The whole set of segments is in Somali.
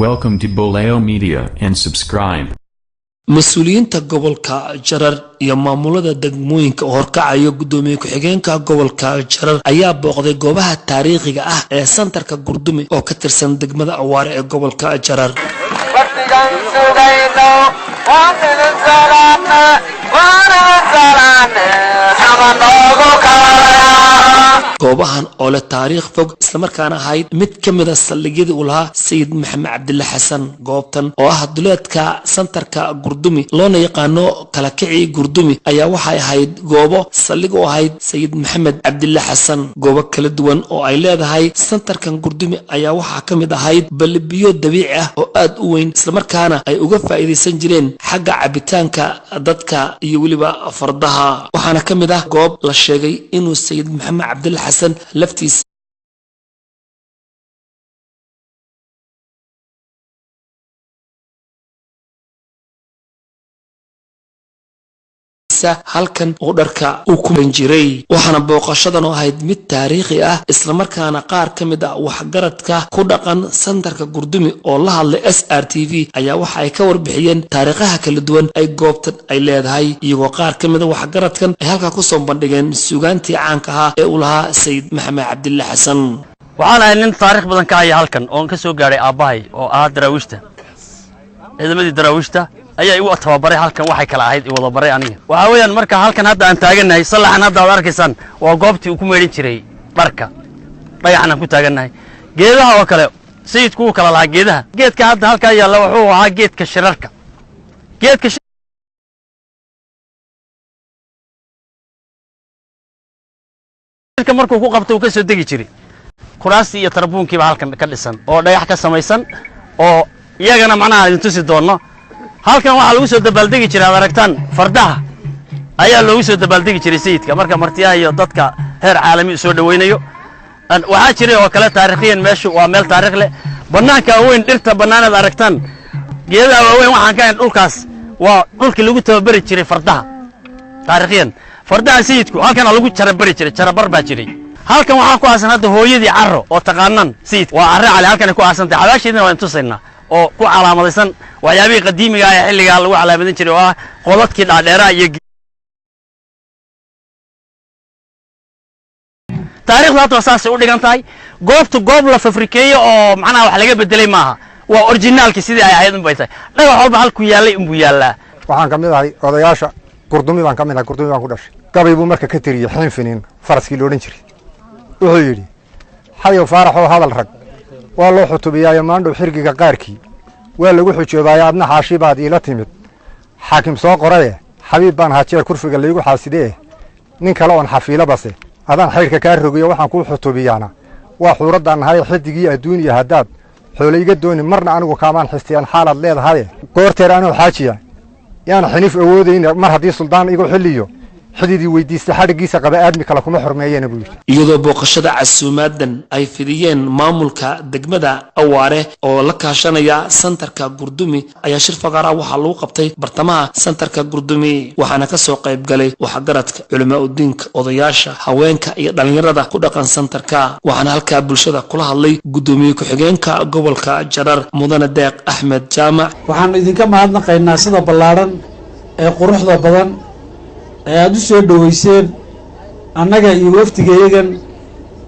Welcome to Boleo Media and subscribe. Mas-uuliyiinta gobolka Jarar iyo maamulada degmooyinka oo horkacayo gudoomiye ku-xigeenka gobolka Jarar ayaa booqday goobaha taariikhiga ah ee santarka Gurdumi oo ka tirsan degmada Awaare ee gobolka Jarar. Waqtigan sugayno waan idin salaamne, waan idin salaamne, sama noogu kaalaya. Goobahan oo leh taariikh fog, islamarkaana ahayd mid ka mid a saldhigyadii uu lahaa Sayid Maxamed Cabdille Xasan. Goobtan oo ah duleedka santarka Gurdumi, loona yaqaano Kalakicii Gurdumi, ayaa waxay ahayd goobo saldhig u ahayd Sayid Maxamed Cabdille Xasan. Goobo kala duwan oo ay leedahay santarkan Gurdumi ayaa waxaa ka mid ahayd ballibiyo dabiici ah oo aad u weyn, islamarkaana ay uga faa'iidaysan jireen xagga cabitaanka dadka iyo weliba fardaha. Waxaana ka mid ah goob la sheegay inuu Sayid Maxamed Cabdille Xasan laftiisa halkan uu dharka uu ku marin jiray. Waxaana booqashadan oo ahayd mid taariikhi ah, islamarkaana qaar ka mid ah waxgaradka ku dhaqan santarka Gurdumi oo la hadlay SRTV ayaa waxa ay ka warbixiyeen taariikhaha kala duwan ay goobtan ay leedahay, iyagoo qaar ka mid a waxgaradkan ay halkaa kusoo bandhigeen suugaantii caanka ahaa ee uu lahaa Sayid Maxamed Cabdille Xasan. Waxaan ahay nin taarikh badan ka haya halkan oon ka soo gaadhay aabbahay oo ahaa daraawiishta. Ciidamadii daraawiishta ayaa igu tababaray halkan, waxay kala ahayd i wada baray aniga. Waxaa weeyaan marka halkan hadda aan taagannahay, sallaxan hadda aad arkaysaan waa goobtii uu ku meydhin jiray dharka. Dhagaxan aan ku taagannahay, geedaha oo kale sayidku wuu kala lahaa geedaha. Geedka hadda halkaa yaalla wuxuu ahaa geedka shirarka. Geedka shirka markuu ku qabto uu ka soo degi jiray. Kuraastii iyo tarbuunkiiba halkan ka dhisan oo dhagax ka samaysan oo iyagana macnaha idin tusi doonno. Halkan waxaa lagu soo dabaaldegi jiray, aad aragtaan, fardaha ayaa loogu soo dabaaldegi jiray sayidka marka martiyaha iyo dadka heer caalami u soo dhowaynayo. Waxaa jiray oo kale taariikhiyan meeshu waa meel taariikh leh. Bannaanka weyn, dhirta bannaanaad aragtaan, geedaha waaweyn waxaan ka hayn dhulkaas waa dhulkii lagu tababari jiray fardaha. Taariikhiyan fardaha sayidku halkana lagu jarabari jiray, jarabar baa jiray. Halkan waxaa ku aasan hadda hooyadii Caro oo taqaanaan sayidka, waa Carre Cali. Halkanay ku aasantahay, xabaasheedina waan tusaynaa oo ku calaamadaysan waxyaabihii qadiimiga ah ee xilligaa lagu calaamadin jiray oo ah qodadkii dhaadheeraha iyo taarikhdu. Hadda saasay u dhigan tahay goobtu. Goob la fabrikeeyo oo macnaha wax laga bedelay maaha, waa originaalkii sidii ay ahayd unbay tahay. Dhagax walba halku yaallay unbuu yaallaa. Waxaan ka mid ahay odayaasha Gurdumi baan ka mid ahay, Gurdumi baan ku dhashay. Gabay buu marka ka tiriyey Xiinfiniin faraskii la odhan jiray. Wuxuu yidhi: "Xayow Faaraxoo, hadal rag waa loo xutubiyaayo, maandhow xirgiga qaarkii waa lagu xujoobaayo, adna xaashi baad iila timid xaakim soo qoraye. Xabiib baan hajeer kurfiga laygu xaasidee, nin kale oon xafiilo base adaan xaydhka kaa rogiyo. Waxaan kuu xutubiyaana waa xuuraddaan nahay, xidigii adduuniya haddaad xoolo iga dooni, marna anigu kaamaan xistiyaan xaalaad leedahaye. Goorteer anoo xaajiya yaan xinif awoodayna, mar haddii suldaan igu xilliyo xididii weydiista xadhiggiisa qaba, aadmi kale kuma xurmeeyena," buu yidhi. Iyadoo booqashada casuumaadan ay fidiyeen maamulka degmada Awaare oo la kaashanaya santarka Gurdumi ayaa shir fagaara waxaa lagu qabtay bartamaha santarka Gurdumi. Waxaana kasoo qayb galay waxgaradka, culamaa udiinka, odayaasha, haweenka iyo dhalinyarada ku dhaqan santarka. Waxaana halkaa bulshada kula hadlay gudoomiye ku-xigeenka gobolka Jarar, Mudane Deeq Axmed Jaamac. Waxaanu idinka mahadnaqaynaa sida ballaadhan ee quruxda badan ee aada u soo dhoweyseen annaga iyo wafdigayagan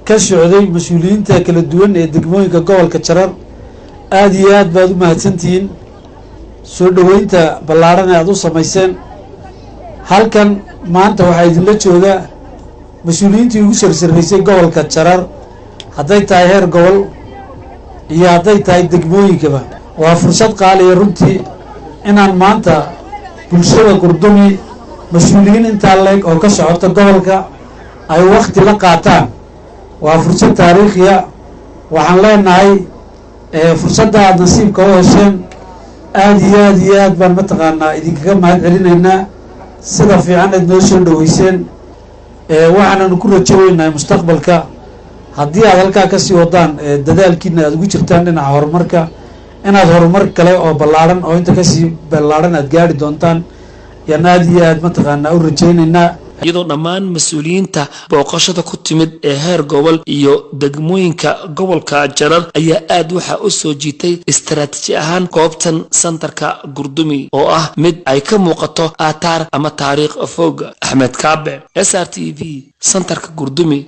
ka socday mas-uuliyiinta kala duwan ee degmooyinka gobolka Jarar. Aada iyo aad baad u mahadsantihiin soo dhoweynta ballaadhan ee aada u samayseen. Halkan maanta waxaa idinla jooga mas-uuliyiintii ugu sarsarraysay gobolka Jarar, hadday tahay heer gobol iyo hadday tahay degmooyinkaba. Waa fursad qaaliya runtii inaan maanta bulshada Gurdumi mas-uuliyiin intaa leeg oo ka socota gobolka ay wakti la qaataan. Waa fursad taariikhiya. Waxaan leenahay fursadda aada nasiibka u hesheen aada iyo aad iyo aad baan mataqaanaa idinkaga mahad celinaynaa sida fiican aad noo soo dhoweyseen. Waxaananu ku rajo weynahay mustaqbalka haddii aad halkaa kasii wadaan dadaalkiina aada ugu jirtaan dhinaca horumarka, inaad horumar kale oo ballaadhan oo inta kasii ballaadhan aad gaari doontaan yaan aada iyo aad mataqaanaa u rajaynaynaa. Iyadoo dhammaan mas-uuliyiinta booqashada ku timid ee heer gobol iyo degmooyinka gobolka Jarar ayaa aad waxaa u soo jiitay istaraatiiji ahaan goobtan santarka Gurdumi, oo ah mid ay ka muuqato aataar ama taariikh fog. Axmed Kaabe, SRTV, santarka Gurdumi.